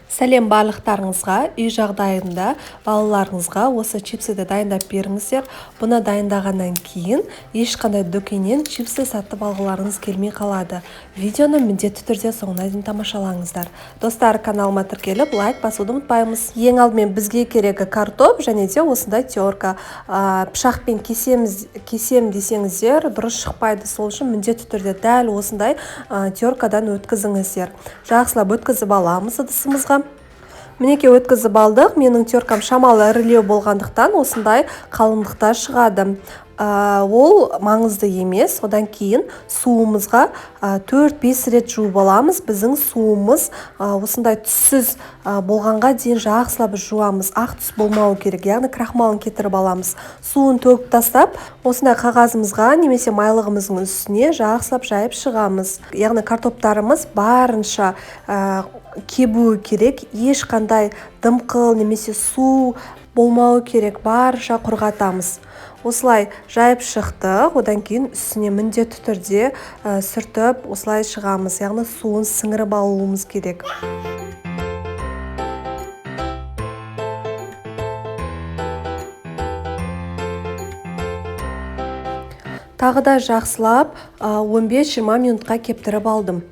Сәлем барлықтарыңызға. Үй жағдайында балаларыңызға осы чипсыды дайындап беріңіздер. Бұны дайындағаннан кейін ешқандай дүкеннен чипсы сатып алғыларыңыз келмей қалады. Видеоны міндетті түрде соңына дейін тамашалаңыздар. Достар, каналыма тіркеліп, лайк басуды ұмытпаймыз. Ең алдымен бізге керегі картоп және де осындай терка. Пышақпен кесем десеңіздер, дұрыс шықпайды. Сол үшін міндетті түрде дәл осындай теркадан өткізіңіздер. Жақсылап өткізіп аламыз ыдысымызға. Мінекей өткізіп алдық. Менің теркам шамалы ірілеу болғандықтан осындай қалыңдықта шығады. Ол маңызды емес. Одан кейін суымызға 4-5 рет жуып аламыз. Біздің суымыз осындай түссіз болғанға дейін жақсылап жуамыз. Ақ түс болмауы керек, яғни крахмалын кетіріп аламыз. Суын төгіп тастап, осындай қағазымызға немесе майлығымыздың үстіне жақсылап жайып шығамыз. Яғни картоптарымыз барынша кебуі керек, ешқандай дымқыл немесе су болмауы керек, барынша құрғатамыз. Осылай жайып шықтық, одан кейін үстіне міндетті түрде сүртіп осылай шығамыз, яғни суын сіңіріп алуымыз керек. Тағы да жақсылап 15-20 минутқа кептіріп алдым.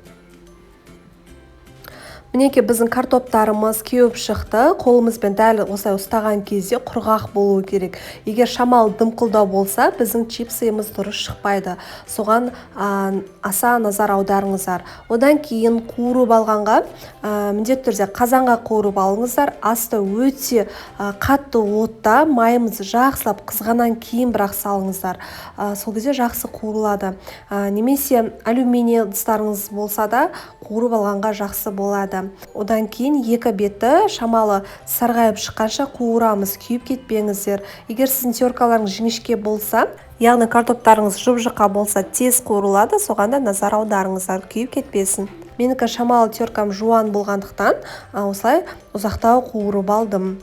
Мінекей біздің картоптарымыз кеуіп шықты. Қолымызбен дәл осылай ұстаған кезде құрғақ болуы керек. Егер шамалы дымқылдау болса, біздің чипсымыз дұрыс шықпайды. Соған аса назар аударыңыздар. Одан кейін қуырып алғанға, міндетті түрде қазанға қуырып алыңыздар. Асты өте қатты отта, майымыз жақсылап қызғаннан кейін бірақ салыңыздар. Сол кезде жақсы қуырылады. Немесе алюминий ыдыстарыңыз болса да қуырып алғанға жақсы болады. Одан кейін екі беті шамалы сарғайып шыққанша қуырамыз, күйіп кетпеңіздер. Егер сіздің теркаларыңыз жіңішке болса, яғни картоптарыңыз жұп-жұқа болса, тез қуырылады, соған да назар аударыңыздар, күйіп кетпесін. Менікі шамалы теркам жуан болғандықтан, осылай ұзақтау қуырып алдым.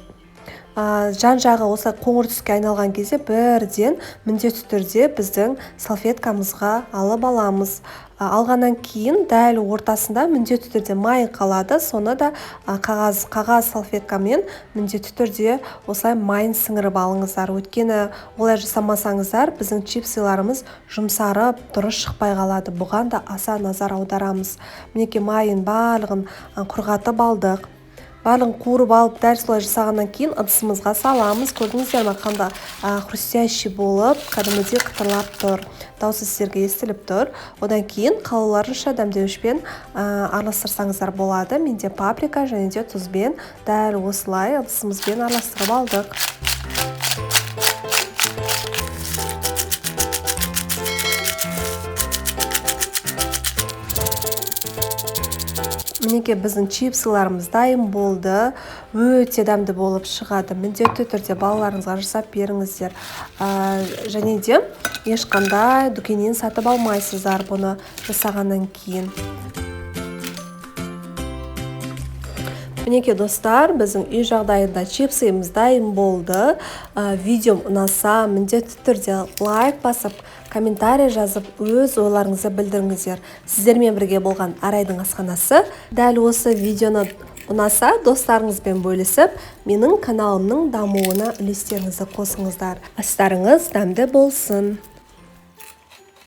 Жан-жағы осылай қоңыр түске айналған кезде бірден міндетті түрде біздің салфеткамызға алып аламыз. Алғаннан кейін дәл ортасында міндетті түрде май қалады, соны да қағаз салфеткамен міндетті түрде осылай майын сіңіріп алыңыздар. Өйткені олай жасамасаңыздар, біздің чипсыларымыз жұмсарып, дұрыс шықпай қалады. Бұған да аса назар аударамыз. Мінекей майын барлығын құрғатып алдық. Барлығын қуырып алып, дәл солай жасағаннан кейін ыдысымызға саламыз. Көрдіңіздер ме, қандай хрустящий болып, кәдімгідей қытырлап тұр. Дауысы сіздерге естіліп тұр. Одан кейін қалауларынша дәмдеуішпен араластырсаңыздар болады. Менде паприка және де тұзбен дәл осылай ыдысымызбен араластырып алдық. Мінекей біздің чипсыларымыз дайын болды. Өте дәмді болып шығады. Міндетті түрде балаларыңызға жасап беріңіздер. Және де ешқандай дүкеннен сатып алмайсыздар бұны жасағаннан кейін. Мінекей достар, біздің үй жағдайында чипсымыз дайын болды. Видеом ұнаса, міндетті түрде лайк басып, комментарий жазып, өз ойларыңызды білдіріңіздер. Сіздермен бірге болған Арайдың асханасы. Дәл осы видеоны ұнаса, достарыңызбен бөлісіп, менің каналымның дамуына үлестеріңізді қосыңыздар. Астарыңыз дәмді болсын.